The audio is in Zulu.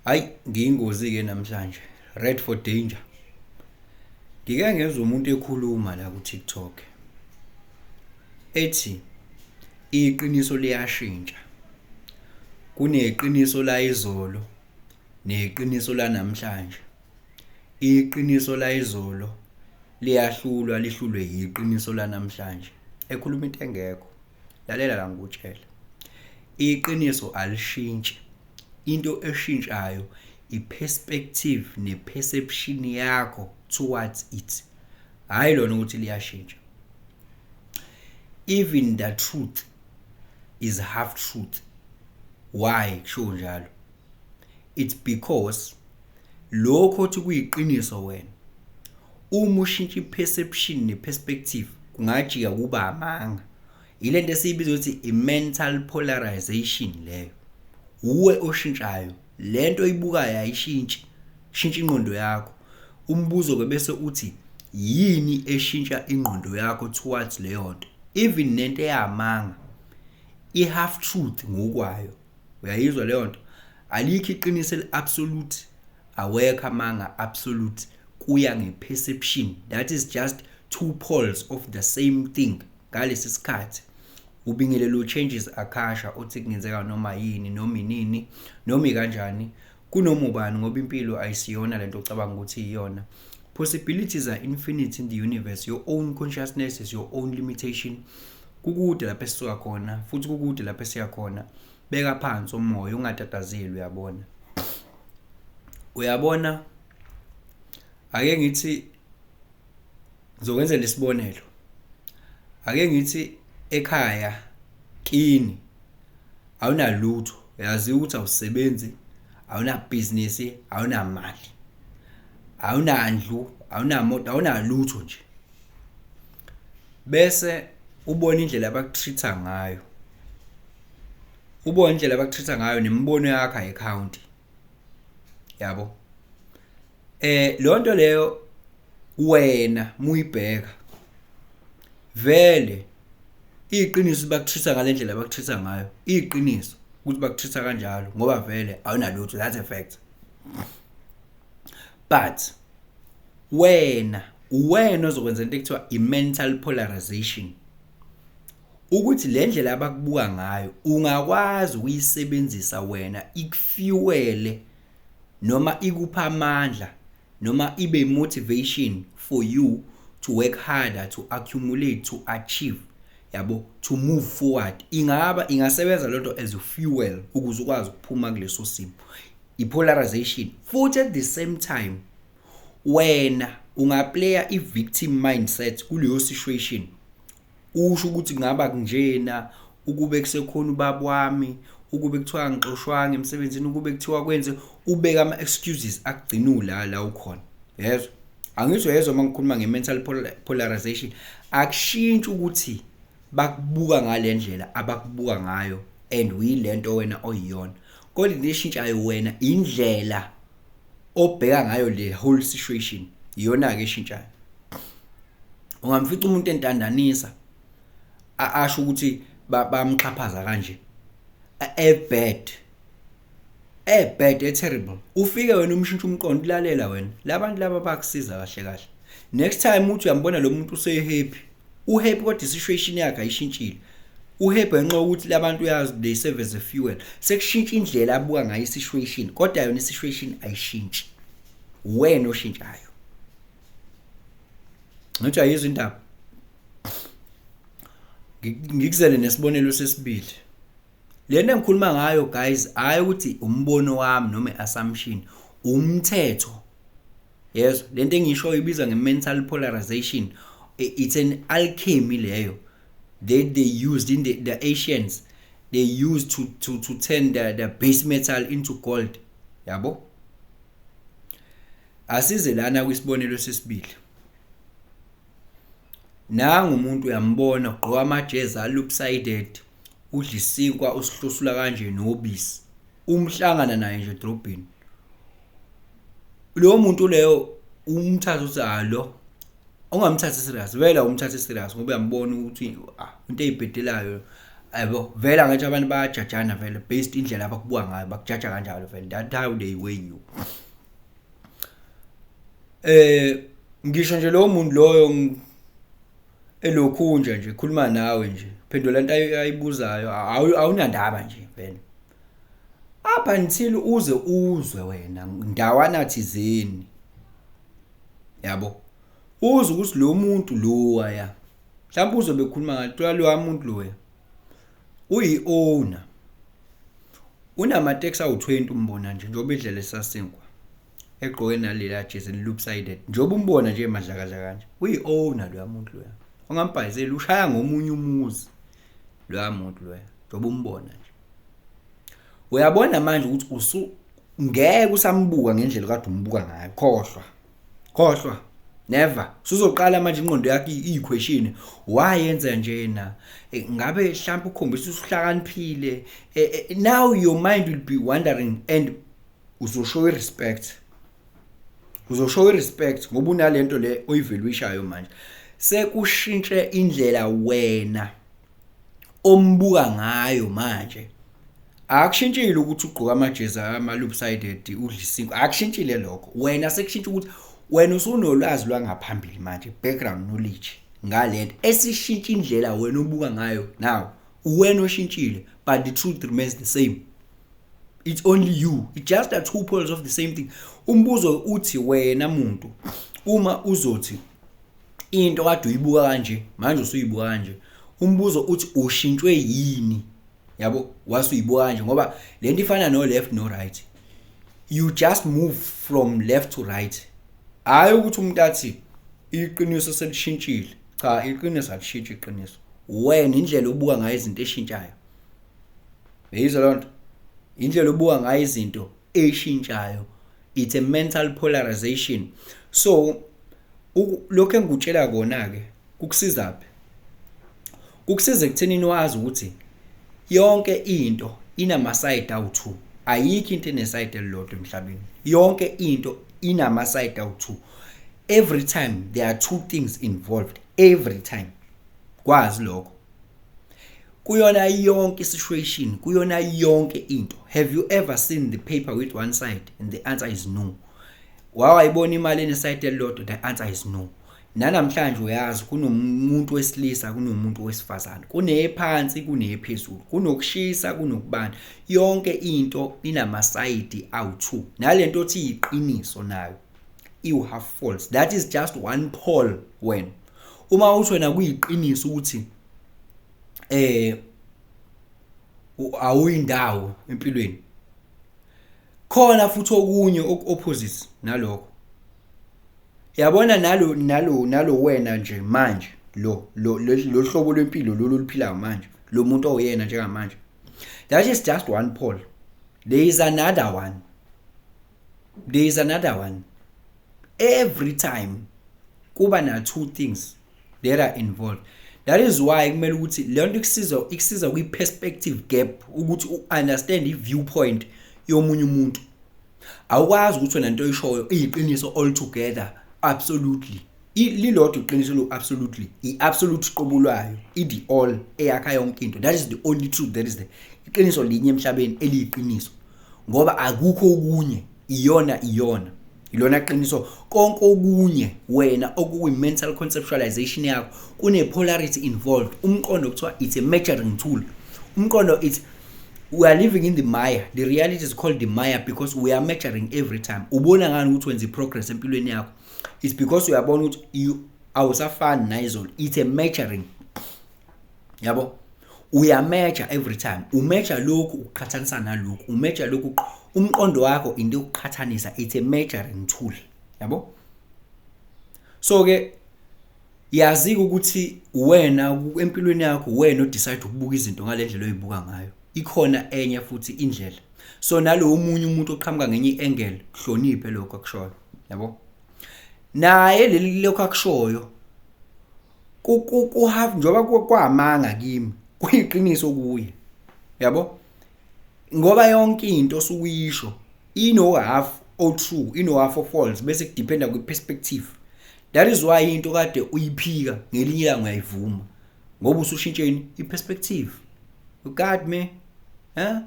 Hayi, ngiyingozi-ke namhlanje, red for danger. Ngike ngezwa umuntu ekhuluma la ku-TikTok ethi iqiniso liyashintsha. Kuneqiniso layizolo neqiniso lanamhlanje. Iqiniso layizolo liyahlulwa lihlulwe yiqiniso lanamhlanje. Ekhuluma into engekho. Lalela la ngikutshele. Iqiniso alishintshi. Into eshintshayo i-perspective ne-perception yakho towards it. Hhayi lona ukuthi liyashintsha. Even the truth is half truth. Why kushiwo njalo? It's because lokho othi kuyiqiniso wena, uma ushintsha i-perception ne-perspective, kungajika kuba amanga. Yile nto esiyibiza ukuthi i-mental polarization leyo. Uwe oshintshayo, lento oyibukayo ayishintshi, shintsha ingqondo yakho. Umbuzo-ke bese uthi yini eshintsha ingqondo yakho towards leyo nto? Even nento eyamanga, i-half truth ngokwayo. Uyayizwa leyo nto? Alikho iqiniso eli-absolute, awekho amanga absolute, kuya nge-perception. That is just two poles of the same thing ngalesi sikhathi. Ubingelelo changes akasha uthi kungenzeka noma yini, noma inini, noma ikanjani, kunoma ubani, ngoba impilo ayisiyona lento ocabanga ukuthi iyona. Possibilities are infinite in the universe. Your own consciousness is your own limitation. Kukude lapho esisuka khona futhi kukude lapho esiya khona. Beka phansi umoya, ungatatazeli. Uyabona, uyabona, ake ngithi ngizokwenzela isibonelo. Ake ngithi ekhaya kini awunalutho, uyazi ukuthi awusebenzi, awunabhizinisi, awunamali, awunandlu, awunamoto, awunalutho nje, bese ubona indlela abaku-treat-a ngayo, ubone indlela abaku-treat-a ngayo, nemibono yakho ayikhawunti, yabo. Leyo nto leyo wena muyibheka vele iqiniso, baku-treat-a ngale ndlela abaku-treat-a ngayo, iqiniso ukuthi baku-treat-a kanjalo ngoba vele awunalutho, that's a fact. But wena, uwena ozokwenza into ekuthiwa i-mental polarization, ukuthi le ndlela abakubuka ngayo ungakwazi ukuyisebenzisa wena ikufuele noma ikupha amandla noma ibe motivation for you to work harder, to accumulate, to achieve, yabo, to move forward. Ingaba ingasebenza lento as a fuel ukuze ukwazi ukuphuma kuleso simo, i-polarization. Futhi at the same time wena ungaplaya i-victim mindset kuleyo situation, usho ukuthi kungaba kunjena ukube kusekhona ubaba wami, ukube kuthiwa ngixoshwanga emsebenzini, ukube kuthiwa kwenze, ubeka ama-excuses akugcina la ukhona. Yezwa, angithi uyezwa uma ngikhuluma nge-mental polarization? Akushintshi ukuthi bakubuka ngale ndlela abakubuka ngayo and uyilento wena oyiyona, kodwa into eshintshayo wena indlela obheka ngayo le whole situation, iyona-ke eshintshayo. Ungamfica umuntu entandanisa, asho ukuthi bamxhaphaza kanje, e-bad, e-bad, e-terrible, ufike wena umshintsha umqondo, ulalela wena, labantu laba bakusiza kahle kahle. Next time uthi uyambona lo muntu use-happy, u-happy, kodwa i-situation yakhe ayishintshile. U-happy ngenxa yokuthi labantu, uyazi, they serve as a fuel. Sekushintsha indlela abuka ngayo i-situation, kodwa yona i-situation ayishintshi, wena oshintshayo. Ngithi ayizwa indaba. Ngikuzele nesibonelo sesibili. Lento engikhuluma ngayo, guys, hayi ukuthi umbono wami noma i-assumption, umthetho. Yezwa lento engishoyo, ibizwa nge-mental polarization. It's an alchemy leyo they used in the ancients, they used to turn the base metal into gold, yabo. Asize lana kwisibonelo sesibili. Nangu umuntu, uyambona, ugqoka amajezi a-lopsided, udla isinkwa usihlosula kanje nobisi. Umhlangana naye nje edrobheni, lowo muntu leyo umthatha ukuthi alo ungamthathi serious, vele awumthathi serious ngoba uyambona ukuthi ah, into eyibhedelayo. Yabo, vele angathi abantu bayajajana vele based indlela abakubuka ngayo, bakujaja kanjalo vele. That how they weigh you. Ngisho nje lowo muntu loyo elokhunja nje khuluma nawe nje, phendula into ayibuzayo, awunandaba nje vele. Up until uze uzwe wena ndawana thizeni, yabo, uzwe ukuthi lo muntu lo waya, mhlawumbe uzobe ekhuluma ngathi lo muntu loya uyi-owner, unamateksi awu-20, umbona nje njengoba idlela esasinkwa, egqoke nalela jezi lopsided, njengoba umbona nje emadlakadla kanje, uyi-owner loya muntu loya. Ungambhayizeli, ushaya ngomunye umuzi loya muntu loya, njengoba umbona nje. Uyabona manje ukuthi usu ngeke usambuka ngendlela kade umbuka ngayo. Khohlwa, khohlwa, never. Usuzoqala manje ingqondo yakho iyi-question, why yenza njena? Ngabe mhlawumbe ukhombisa usuhlakaniphile? Now your mind will be wondering and uzoshow respect, uzoshow respect ngoba unalento le oyivaluishayo. Manje sekushintshe indlela wena ombuka ngayo. Manje akushintshile ukuthi ugqoka amajezi ama-lopsided, udla isinkwa, akushintshile lokho. Wena sekushintsha ukuthi wena usunolwazi lwangaphambili manje, background knowledge ngalento esishintsha indlela wena obuka ngayo. Now uwena oshintshile, but the truth remains the same. It's only you, it's just the two poles of the same thing. Umbuzo uthi, wena muntu, uma uzothi into kade uyibuka kanje, manje usuyibuka kanje, umbuzo uthi ushintshwe yini, yabo, wasuyibuka kanje? Ngoba lento ifana no left no right, you just move from left to right. Hayi ukuthi umuntu athi iqiniso selishintshile. Cha, iqiniso alishintshi. Iqiniso wena, indlela obuka ngayo izinto eshintshayo. Yizwa lonto, indlela obuka ngayo izinto eshintshayo. It's a mental polarization. So lokho engikutshela kona ke kukusiza phi? Kukusiza ekuthenini wazi ukuthi yonke into inama-side awu-2. Ayikho into ene-side elilodwa emhlabeni. Yonke into inama-side awu-2. Every time there are two things involved, every time. Kwazi lokho kuyona yonke situation, kuyona yonke into. Have you ever seen the paper with one side? And the answer is no. Wawayibona imali ene-side elilodwa? The answer is no. Nanamhlanje uyazi kunomuntu wesilisa, kunomuntu wesifazane, kunephansi, kunephezulu, kunokushisa, kunokubanda. Yonke into inamasayidi awu-2. Nalento othi iqiniso nayo iwu-half false. That is just one pole. Wena uma uthi wena kuyiqiniso ukuthi awuyindawo empilweni, khona futhi okunye oku-opposite nalokho, yabona. Nalo wena nje manje, lo hlobo lwempilo lolu oluphilayo manje, lo muntu oyena njengamanje, that is just one pole. There is another one, there is another one. Every time kuba na two things that are involved. That is why kumele ukuthi le nto ikusiza kwi-perspective gap, ukuthi u-understand i-viewpoint yomunye umuntu. Awukwazi ukuthi wena into oyishoyo iyiqiniso altogether, absolutely. Lilodwa iqiniso lo absolutely, i-absolute qobo lwayo, i-the all eyakha yonke into. That is the only truth. That is the iqiniso linye emhlabeni eliyiqiniso, ngoba akukho okunye. Iyona ilona qiniso. Konke okunye wena okuyi-mental conceptualization yakho, kune-polarity involved. Umqondo kuthiwa it's a measuring tool. Umqondo, it's we are living in the mire. The reality is called the mire because we are measuring every time. Ubona ngani ukuthi wenza i-progress empilweni yakho? It's because uyabona ukuthi you awusafani nayizolo. It's a measuring, yabo. Uya-measure every time, u-measure lokhu uqhathanisa nalokhu, u-measure lokhu. Umqondo wakho into yokuqhathanisa. It's a measuring tool, yabo. So ke yazi ukuthi wena empilweni yakho, wena o-decide ukubuka izinto ngalendlela oyibuka ngayo. Ikhona enye futhi indlela. So nalowo omunye umuntu oqhamuka ngenye i-angle, hloniphe lokho akushoyo, yabo. Naye leli lokho akushoyo ku half, njoba kwamanga kimi, kuyiqiniso kuye, yabo, ngoba yonke into osukuyisho ino half o true, ino half o false, bese kudependa kwi perspective. That is why into kade uyiphika, ngelinye ilanga uyayivuma, ngoba usushintsheni i-perspective. You got me, huh?